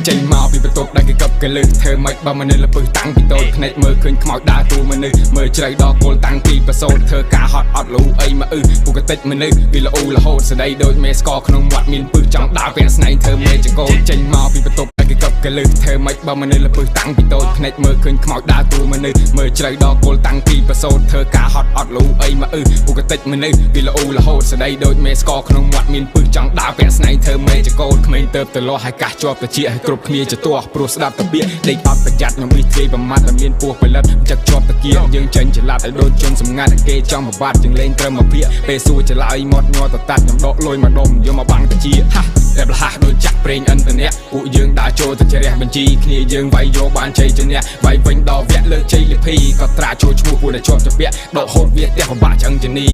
ចេញមកពីបន្ទប់ដែលគេកឹបកលឹះធ្វើម៉េចបើមនុស្សលពឹសតាំងពីតូចភ្នែកមើលឃើញខ្មោចដើរតួមនុស្សមើលជ្រៅដល់គល់តាំងពីប្រសូតធ្វើការហត់អត់លូអីមកអ៊ឺពុកតិចមនុស្សវាល្អរហូតស្ដីដូចមេស្កក្នុងមាត់មានពឹសចង់ដើរពាក់ស្នែងធ្វើមេចកោចេញមកពីបន្ទប់ដែលគេកឹបកលឹះធ្វើម៉េចបើមនុស្សលពឹសតាំងពីតូចភ្នែកមើលឃើញខ្មោចដើរតួមនុស្សមើលជ្រៅដល់គល់តាំងពីប្រសូតធ្វើការហត់អត់លូអីមកអ៊ឺពុកតិចមនុស្សវាល្អរហូតស្ដីដូចមេស្កក្នុងមាត់មានពឹសចង់ដើរពាក់ស្នែងធ្វើមេចកោក្មេងទៅទៅលាស់ឲ្យកាសជាប់តិចឲ្យគ្រប់គ្នាចទាស់ព្រោះស្ដាប់តាពាកដេកអត់ប្រយ័ត្នខ្ញុំនេះទ្រាយប្រមាត់តែមានពោះផលិតចឹកជាប់តាគៀយើងចេញចល័តឲ្យដូចជនសម្ងាត់គេចង់បបាត់ជាងលេងត្រឹមមកភាកពេលសួរចឡើយមាត់ញ័រតតាត់ខ្ញុំដកលុយមកដុំយកមកបាំងតាជាហាតែប្រហាស់ដូចចាក់ប្រេងឥន្ធនៈពួកយើងដើរចូលទៅជ្រះបញ្ជីគ្នាយើងវាយយកបានជ័យជំនះវាយវិញដល់វគ្គលើកជ័យលភីក៏ត្រាចូលឈ្មោះពួកដែលជាប់ជាពាក់ដកហូតវាផ្ទះពិបាកឆ្អឹងជនី។